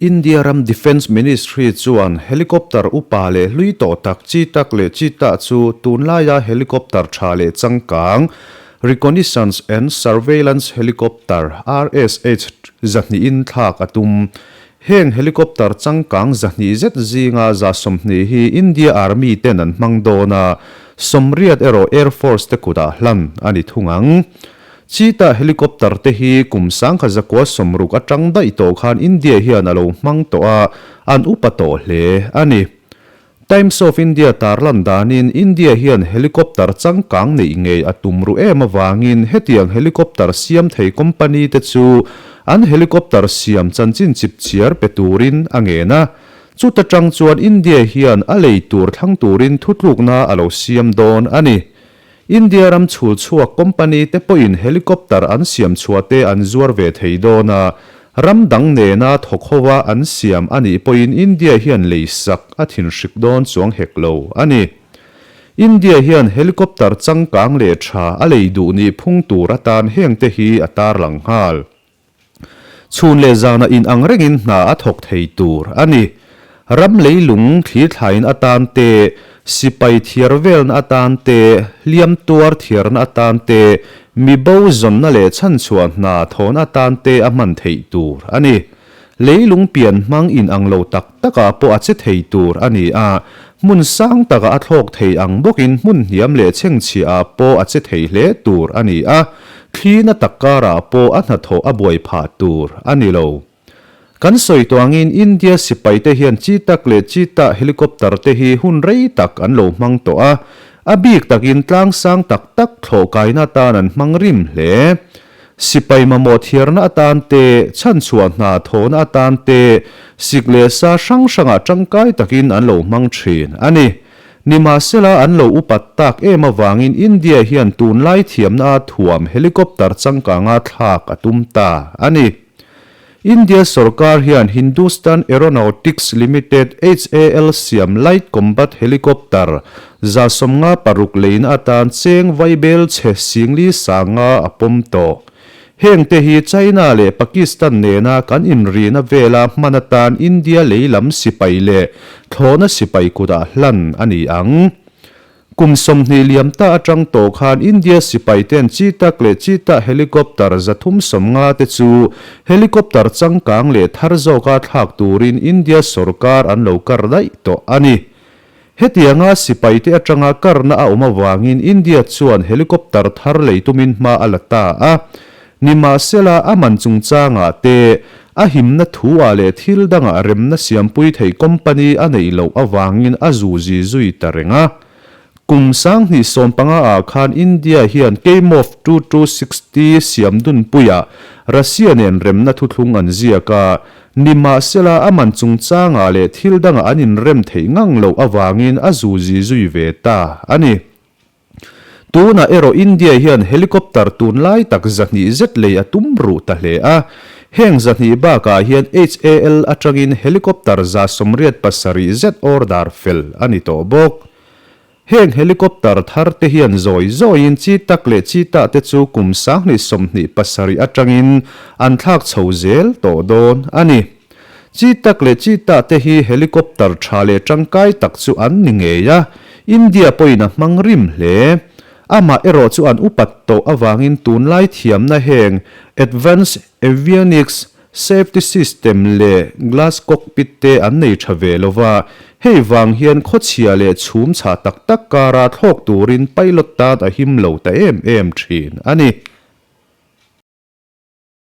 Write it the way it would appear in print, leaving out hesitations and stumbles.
India ram Defence Ministry chuan helicopter upa leh hlui tawh tak Chetak leh Cheetah chu tunlaia helicopter tha leh changkang Reconnaissance and Surveillance Helicopter, RSH, zahnihin thlak a tum. Heng helicopter changkang 200 zet zinga 120 hi India Army ten an hmang dawn a, 80 erawh Air Force te kutah hlan a ni thung ang. Cheetah helicopter te hi kum 1960 atang daih tawh khan India hian a lo hmang tawh a, an upa tawh hle a ni. Times of India tarlan danin India hian helicopter changkang neih ngei a tum ru em avangin hetiang helicopter siam thei company te chu an helicopter siam chanchin chip chiar pe turin a ngen a. Chuta tang chuan India hian a lei tur thlang turin thutlukna a lo siam dawn a ni. India ram chhul chhuak company te pawhin helicopter an siam chhuah te an zuar ve thei dawn a, ram dang nena thawk hova an siam a nih pawhin India hian lei sak a thinhrik dawn chuang hek lo a ni. India hian helicopter changkang leh tha a lei duh nih phung tur atan heng te hi a tarlang nghal. Chhun leh zana in ang rengin hna a thawk thei tur a ni. Ram leilung thlirthlain atan te, sipai thiar velna atan te, hliam tuar thiarna atan te, mi bo zawnna leh chhanchhuah hna thawhna atan te a hman theih tur a ni. Leilung pian hmang in ang lo tak takah pawh a che thei tur a ni a, hmun sang takah a thlawk thei ang bawkin hmun hniam leh chhengchhiah ah pawh a che thei hle tur a ni a, Thlina tak karah pawh a hnathawh a buai phah tur a ni lo. Kan sawi tawh angin India sipaite hian Chetak leh Cheetah helicopter te hi hun rei tak an lo hmang tawh a, a bik takin tlang sang tak tak thlawh kaina atan an hmang rim hle. Sipai mamawh thiarna atan te, chhanchhuah hna thawhna atan te, sik leh sa hrang hrangah tangkai takin an lo hmang thin a ni. Nimahsela an lo upat tak em avangin India hian tunlai thiamna a thuam helicopter changkanga thlak a tum ta a ni. India sorkar hian Hindustan Aeronautics Limited, HAL, siam Light Combat Helicopter 56 leina atan cheng vaibel chhe singli sanga a pawm tawh. Hengte hi China leh Pakistan nena kan inrihna vela hman atan India leilam sipai leh thlawhna sipai kutah hlan a ni ang. Kum 20 liam ta atang tawh khan India sipai ten Chetak leh Cheetah helicopter 350 te chu helicopter changkang leh thar zawka thlak turin India sorkar an lo kar daih tawh a ni. Hetianga sipaite atanga karna a awm avangin India chuan helicopter thar lei tumin hma a la ta a. Nimahsela, a man chungchangah te, a himna thu-ah leh thil dangah remna siampui thei company a neih loh avangin a zuzi zui ta reng a. Kum 2015 ah khan India hian Kamov 2260 siam dunpuiah Russia nen remna thuthlung an ziak a. Nimahsela, a man chungchangah leh thil dangah an inrem theih ngang loh avangin a zuzi zui ve ta a ni. Tunah erawh India hian helicopter tunlai tak 200 zet lei a tum ruh ta hle a. Heng 200 bakah hian HAL atangin helicopter 87 zet order fel a ni tawh bawk. Heng helicopter thar te hian zawi zawiin Chetak leh Cheetah te chu kum 2027 atangin an thlak chho zel tawh dawn a ni. Chetak leh Cheetah te hi helicopter tha leh tangkai tak chu an ni ngei a, India pawhin a hmang rim hle. Amah erawh chu an upat tawh avangin tunlai thiamna heng Advanced Avionics, Safety system leh glass cockpit te an nei tha ve lo va, hei vang hian khawchhia leh chhum chhah tak tak kara thlawk turin pilot tan a him lo ta em em thin a ni.